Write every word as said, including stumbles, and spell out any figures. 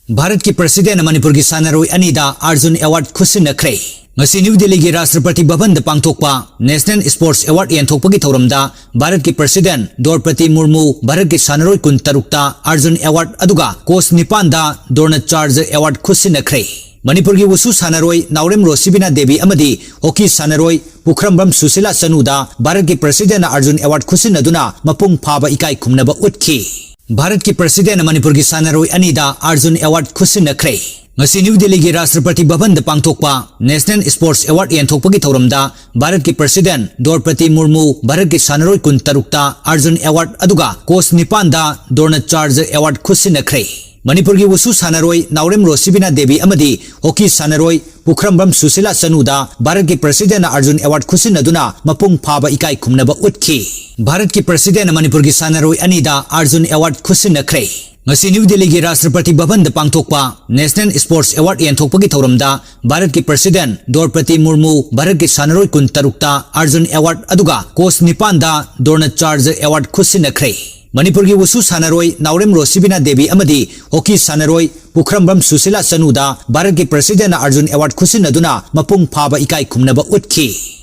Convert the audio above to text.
ꯚꯥꯔꯠꯀꯤ ꯄ꯭ꯔꯁꯤꯗꯦꯟꯅ ꯃꯅꯤꯄꯨꯔꯒꯤ ꯁꯥꯟꯅꯔꯣꯏ ꯑꯅꯤꯗ ꯑꯥꯔꯖꯨꯟ ꯑꯦꯋꯥꯔꯗ ꯈꯨꯠꯁꯤꯟꯅꯈ꯭ꯔꯦ꯫ ꯉꯁꯤ ꯅ꯭ꯌꯨ ꯗꯤꯜꯂꯤꯒꯤ ꯔꯥꯁꯇ꯭ꯔꯄꯇꯤ ꯚꯕꯟꯗ ꯄꯥꯡꯊꯣꯛꯄ ꯅꯦꯁꯅꯦꯜ ꯁ꯭ꯄꯣꯔꯠꯁ ꯑꯦꯋꯥꯔꯗ ꯌꯦꯟꯊꯣꯛꯄꯒꯤ ꯊꯧꯔꯝꯗ ꯚꯥꯔꯠꯀꯤ ꯄ꯭ꯔꯁꯤꯗꯦꯟ ꯗ꯭ꯔꯧꯄꯗꯤ ꯃꯨꯔꯃꯨ ꯚꯥꯔꯠꯀꯤ ꯁꯥꯟꯅꯔꯣꯏ ꯀꯨꯟꯇꯔꯨꯛꯇ ꯑꯥꯔꯖꯨꯟ ꯑꯦꯋꯥꯔꯗ, ꯑꯗꯨꯒ ꯀꯣꯆ ꯅꯤꯄꯥꯟꯗ ꯗ꯭ꯔꯣꯅꯥꯆꯥꯔꯖ ꯑꯦꯋꯥꯔꯗ ꯈꯨꯠꯁꯤꯟꯅꯈ꯭ꯔꯦ꯫ ꯃꯅꯤꯄꯨꯔꯒꯤ ꯋꯨꯁꯨ ꯁꯥꯟꯅꯔꯣꯏ ꯅꯥꯎꯔꯦꯝ ꯔꯣꯁꯤꯕꯤꯅꯥ ꯗꯦꯕꯤ ꯑꯃꯗꯤ ꯍꯣꯀꯤ ꯁꯥꯟꯅꯔꯣꯏ ꯄꯨꯈ꯭ꯔꯝꯕꯝ ꯁꯨꯁꯤꯂꯥ ꯆꯅꯨꯗ ꯚꯥꯔꯠꯀꯤ ꯄ꯭ꯔꯁꯤꯗꯦꯟꯅ ꯑꯥꯔꯖꯨꯟ ꯑꯦꯋꯥꯔꯗ ꯈꯨꯠꯁꯤꯟꯅꯗꯨꯅ ꯃꯄꯨꯡ ꯐꯥꯕ ꯏꯀꯥꯏ ꯈꯨꯝꯅꯕ ꯎꯠꯈꯤ꯫ ꯚꯥꯔꯠꯀꯤ ꯄ꯭ꯔꯁꯤꯗꯦꯟꯅ ꯃꯅꯤꯄꯨꯔꯒꯤ ꯁꯥꯟꯅꯔꯣꯏ ꯑꯅꯤꯗ ꯑꯥꯔꯖꯨꯟ ꯑꯦꯋꯥꯔꯗ ꯈꯨꯠꯁꯤꯟꯅꯈ꯭ꯔꯦ꯫ ꯉꯁꯤ ꯅ꯭ꯌꯨ ꯗꯤꯜꯂꯤꯒꯤ ꯔꯥꯁꯇ꯭ꯔꯄꯇꯤ ꯚꯕꯟꯗ ꯄꯥꯡꯊꯣꯛꯄ ꯅꯦꯁꯅꯦꯜ ꯁ꯭ꯄꯣꯔꯠꯁ ꯑꯦꯋꯥꯔꯗ ꯌꯦꯟꯊꯣꯛꯄꯒꯤ ꯊꯧꯔꯝꯗ ꯚꯥꯔꯠꯀꯤ ꯄ꯭ꯔꯁꯤꯗꯦꯟ ꯗ꯭ꯔꯧꯄꯗꯤ ꯃꯨꯔꯃꯨ ꯚꯥꯔꯠꯀꯤ ꯁꯥꯟꯅꯔꯣꯏ ꯀꯨꯟꯇꯔꯨꯛꯇ ꯑꯥꯔꯖꯨꯟ ꯑꯦꯋꯥꯔꯗ, ꯑꯗꯨꯒ ꯀꯣꯆ ꯅꯤꯄꯥꯟꯗ ꯗ꯭ꯔꯣꯅꯥꯆꯥꯔꯖ ꯑꯦꯋꯥꯔꯗ ꯈꯨꯠꯁꯤꯟꯅꯈ꯭ꯔꯦ꯫ ꯃꯅꯤꯄꯨꯔꯒꯤ ꯋꯨꯁꯨ ꯁꯥꯟꯅꯔꯣꯏ ꯅꯥꯎꯔꯦꯝ ꯔꯣꯁꯤꯕꯤꯅꯥ ꯗꯦꯕꯤ ꯑꯃꯗꯤ ꯍꯣꯀꯤ ꯁꯥꯟꯅꯔꯣꯏ ꯄꯨꯈ꯭ꯔꯝꯕꯝ ꯁꯨꯁꯤꯂꯥ ꯆꯅꯨꯗ ꯚꯥꯔꯠꯀꯤ ꯄ꯭ꯔꯁꯤꯗꯦꯟꯅ ꯑꯥꯔꯖꯨꯟ ꯑꯦꯋꯥꯔꯗ ꯈꯨꯠꯁꯤꯟꯅꯗꯨꯅ ꯃꯄꯨꯡ ꯐꯥꯕ ꯏꯀꯥꯏ ꯈꯨꯝꯅꯕ ꯎꯠꯈꯤ꯫ ꯚꯥꯔꯠꯀꯤ ꯄ꯭ꯔꯁꯤꯗꯦꯟꯅ ꯃꯅꯤꯄꯨꯔꯒꯤ ꯁꯥꯟꯅꯔꯣꯏ ꯑꯅꯤꯗ ꯑꯥꯔꯖꯨꯟ ꯑꯦꯋꯥꯔꯗ ꯈꯨꯠꯁꯤꯟꯅꯈ꯭ꯔꯦ꯫ ꯉꯁꯤ ꯅ꯭ꯌꯨ ꯗꯤꯜꯂꯤꯒꯤ ꯔꯥꯁꯇ꯭ꯔꯄꯇꯤ ꯚꯕꯟꯗ ꯄꯥꯡꯊꯣꯛꯄ ꯅꯦꯁꯅꯦꯜ ꯁ꯭ꯄꯣꯔꯠꯁ ꯑꯦꯋꯥꯔꯗ ꯌꯦꯟꯊꯣꯛꯄꯒꯤ ꯊꯧꯔꯝꯗ ꯚꯥꯔꯠꯀꯤ ꯄ꯭ꯔꯁꯤꯗꯦꯟ ꯗ꯭ꯔꯧꯄꯗꯤ ꯃꯨꯔꯃꯨ ꯚꯥꯔꯠꯀꯤ ꯁꯥꯟꯅꯔꯣꯏ ꯀꯨꯟꯇꯔꯨꯛꯇ ꯑꯥꯔꯖꯨꯟ ꯑꯦꯋꯥꯔꯗ, ꯑꯗꯨꯒ ꯀꯣꯆ ꯅꯤꯄꯥꯟꯗ ꯗ꯭ꯔꯣꯅꯥꯆꯥꯔꯖ ꯑꯦꯋꯥꯔꯗ ꯈꯨꯠꯁꯤꯟꯅꯈ꯭ꯔꯦ꯫ ꯃꯅꯤꯄꯨꯔꯒꯤ ꯋꯨꯁꯨ ꯁꯥꯟꯅꯔꯣꯏ ꯅꯥꯎꯔꯦꯝ ꯔꯣꯁꯤꯕꯤꯅꯥ ꯗꯦꯕꯤ ꯑꯃꯗꯤ ꯍꯣꯀꯤ ꯁꯥꯟꯅꯔꯣꯏ ꯄꯨꯈ꯭ꯔꯝꯕꯝ ꯁꯨꯁꯤꯂꯥ ꯆꯅꯨꯗ ꯚꯥꯔꯠꯀꯤ ꯄ꯭ꯔꯁꯤꯗꯦꯟꯅ ꯑꯥꯔꯖꯨꯟ ꯑꯦꯋꯥꯔꯗ ꯈꯨꯠꯁꯤꯟꯅꯗꯨꯅ ꯃꯄꯨꯡ ꯐꯥꯕ ꯏꯀꯥꯏ ꯈꯨꯝꯅꯕ ꯎꯠꯈꯤ꯫